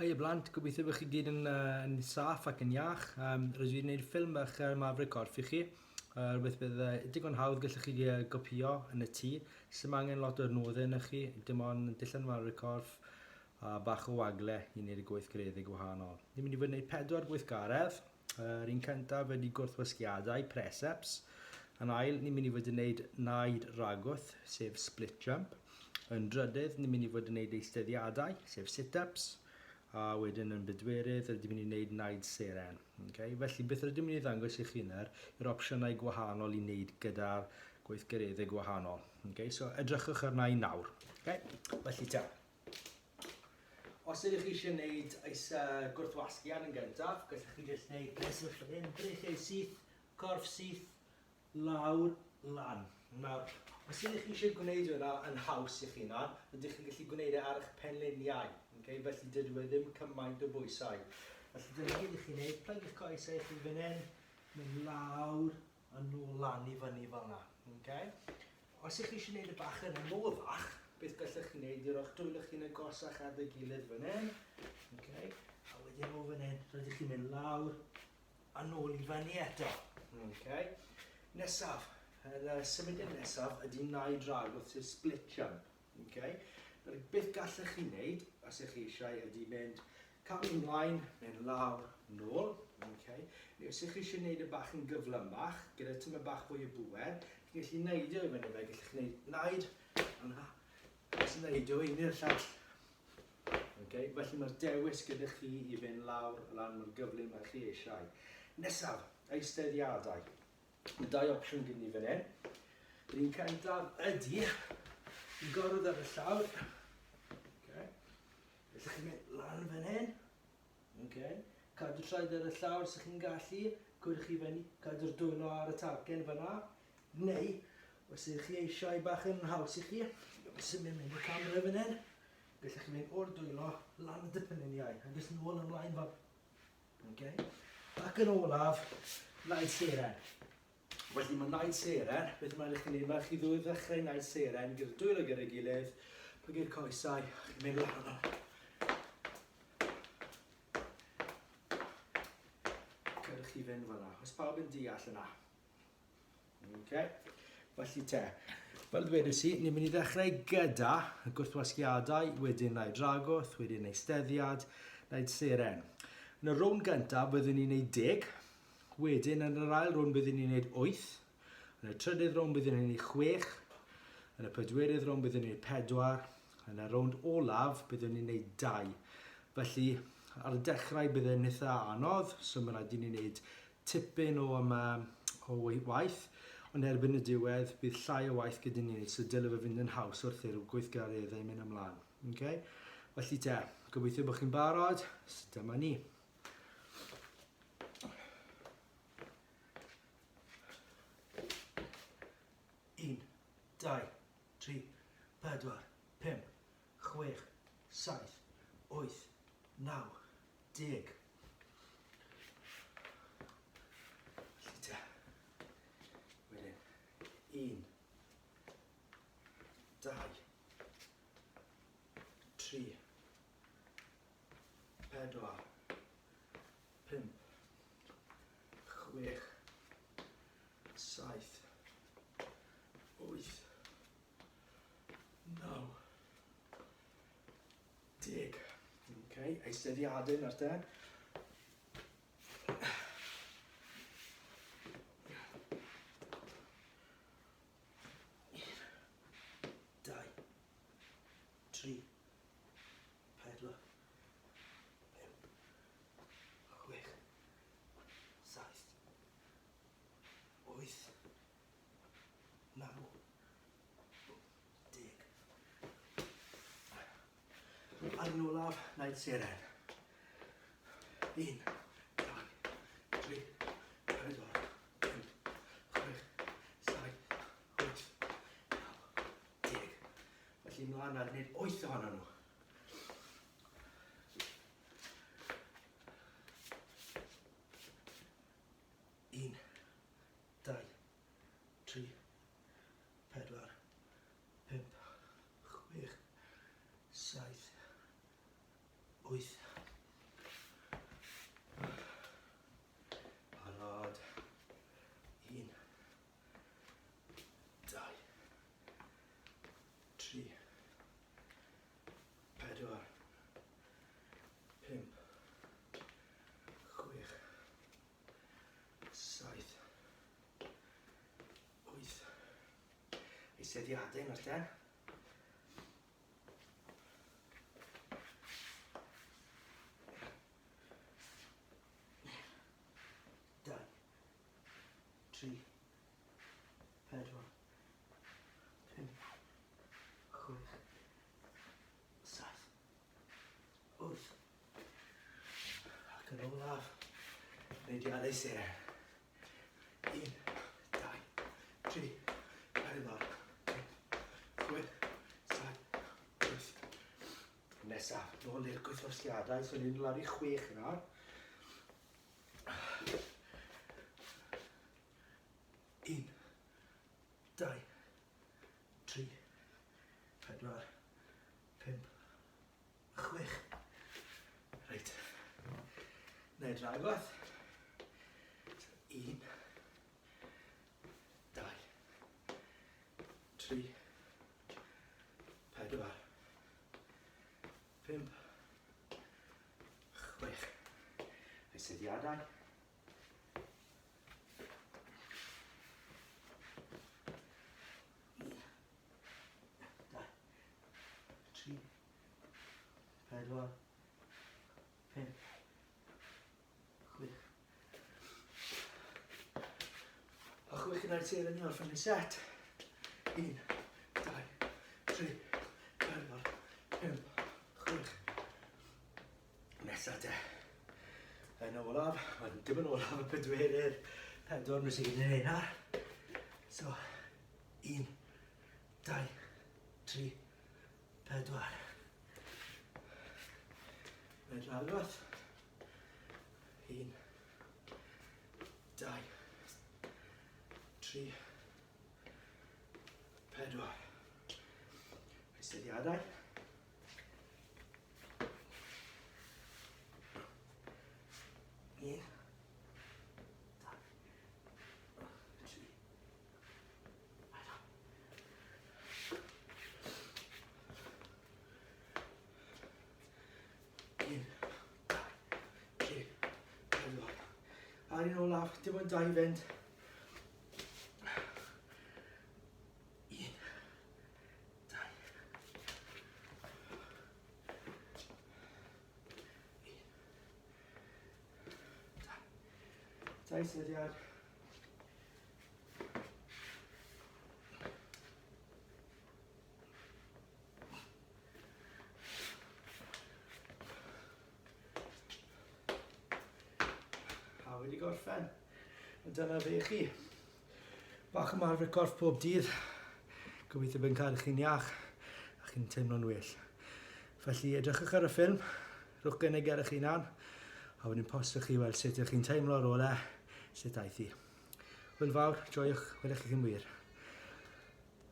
Haia blant, gobeithio bod chi gyd yn, uh, yn saff ac yn iach. Um, rydw i wedi gwneud ffilm bach ar ymarfer corff i chi. Uh, rhywbeth bydd uh, digon hawdd gallwch chi uh, gopio yn y tŷ. Sy'n angen lot o adnoddau yn chi, dim ond dillad ymarfer corff a bach o wagle i wneud y gweithgareddau gwahanol. Ni'n mynd i fod yn gwneud pedwar gweithgaredd. Yr un cyntaf ydy gwrthwasgiadau, press-ups. Yn ail, ni'n mynd i fod yn gwneud naid ragwth, sef split jump. Yn drydydd, ni'n mynd i fod yn gwneud eisteddiadau, sef sit-ups. A wedyn yn bedwerydd, rydym mynd i wneud naid seren. Okay? Felly, beth rydym mynd i ddangos i chi yna yw'r opsiynau gwahanol i wneud gyda'r gweithgareddau gwahanol. Okay? So, edrychwch arna i nawr. Okay? Felly, te. Os ydych chi eisiau gwneud eich gwrthwasgiad yn gyntaf, gallwch chi jyst gwneud byswch fel hyn, breichiau syth, corff syth, lawr, lan. Nawr, os ydych chi eisiau gwneud hwnna yn haws i chi hunan, rydych chi'n gallu gwneud e ar eich penliniau. Okay? Felly dydw e ddim cymaint o bwysau. Felly dyna gyd i chi'n gwneud, plygu'ch coesau chi fan hyn, mynd lawr a nôl lan i fyny fel yna. Okay? Os ych chi eisiau gwneud y bach yn anoddach, beth gallech chi wneud yw roi'ch dwylo chi'n agosach at ei gilydd fan hyn. Okay? A wedyn o fan hyn, rydych chi'n mynd lawr a nôl i fyny eto. Okay? Nesaf, y symudiad nesaf ydy naid drag wrth sef split jump. Okay? Beth gallech chi wneud, os ych chi eisiau, ydy mynd cam ymlaen, mynd lawr, nôl. Okay? Neu os ych chi eisiau gwneud y bach yn gyflymach, gyda tyma bach fwy o bŵer, chi'n gallu neidio i fyny fe, gallech chi wneud naid, yna, os neidio un i'r llall. Okay? Felly mae'r dewis gyda chi i fynd lawr, lan mor gyflym â chi eisiau. Nesaf, eisteddiadau. Mae dau opsiwn gyda ni fan hyn. Yr un cyntaf ydy i gorwedd ar y llawr. Okay. Felly chi'n mynd lan fan hyn. Okay. Cadw traed ar y llawr os chi'n gallu. Cwrdd chi fyny, cadw'r dwylo ar y talcen fyna. Neu, os ydych chi eisiau bach yn haws i chi, symud mynd y camera fan hyn. Gallech chi mynd o'r dwylo lan y penliniau a jyst nôl ymlaen fel Okay. Ac yn olaf, naid seren. Felly mae naid seren, beth mae'n eich gwneud, mae chi ddwy ddechrau naid seren gyda dwylo gyda'i gilydd, plygu'r coesau, chi'n mynd lan yno. Cyrwch chi fynd fyna. Os pawb yn deall yna. Okay. Felly te, fel dwedais i, ni'n mynd i ddechrau gyda y gwrthwasgiadau, wedyn naid dragwth, wedyn eisteddiad, naid seren. Yn y rownd gyntaf byddwn ni'n gwneud deg, wedyn yn yr ail rownd byddwn ni'n gwneud 8, yn y trydydd rownd byddwn ni'n gwneud 6, yn y pedwerydd rownd byddwn ni'n gwneud 4, yn y rownd olaf byddwn ni'n gwneud 2. Felly, ar y dechrau bydd e'n eitha anodd, so mae'n rhaid i ni wneud tipyn o um, o waith, ond erbyn y diwedd bydd llai o waith gyda ni, so dyle fe fynd yn haws wrth i'r gweithgareddau mynd ymlaen. Okay? Felly te, gobeithio bod chi'n barod, so dyma ni. Un, dau, tri, pedwar, pump, chwech, saith, wyth, naw, deg. Felly te. Wedyn, un, dau, tri, pedwar, pump, chwech, saith, wyth, naw, Deg. Okay, eisteddiadau nawr te. Un, dau, tri, pedwar, pump, chwech, saith, wyth, naw, Deg. A'r un olaf, naid seren. Un, dau, tri, pedwar, pump, chwech, saith, wyth, naw, deg. Felly mlaen ar wneud wyth ohono nhw. Un, dau, tri, pedwar, pump, chwech, saith, wyth, Eisteddiadau nawr te. Dau, tri, pedwar, pump, chwech, saith, wyth. Ac yn olaf, neidiadau seren. 1, 2, 3, 4, 5, 6, 7, 8. Nesaf, nôl i'r gwythnosliadau, so ni'n lawr i 6 nawr. 1, 2, 3, 4, 5, 6. Reit. Neu dragwaith. 1, 2, 3, 4, 5, 6. Eisteddiadau. Un, dau, tri, pedwar, pump, chwech. A chwech yn ail yn i orffen y set. 1, 2, 3, 4, 5, 6. Nesa te. Yn olaf, wel dim yn olaf, y pedwerydd, pedwar nes i gyd yn ein ar. So, 1, 2, 3, 4. Mae'n rhagwaith. 1, 2, 3, 4. Eisteddiadau. Un, dau, tri, pedwar. Un, dau, tri, pedwar. A'r un olaf, dim ond dau i fynd. Un, dau. Un, dau. Dau syniad. A wedi gorffen. A dyna fe chi. Bach ymarfer corff pob dydd. Gobeithio bod yn cael chi'n iach a chi'n teimlo'n well. Felly edrychwch ar y ffilm, rhowch gynnig ar eich hunan, a wedyn postwch chi weld sut ydych chi'n teimlo ar ôl e, sut aeth hi. Hwyl fawr, joiwch, welech chi chi'n wir.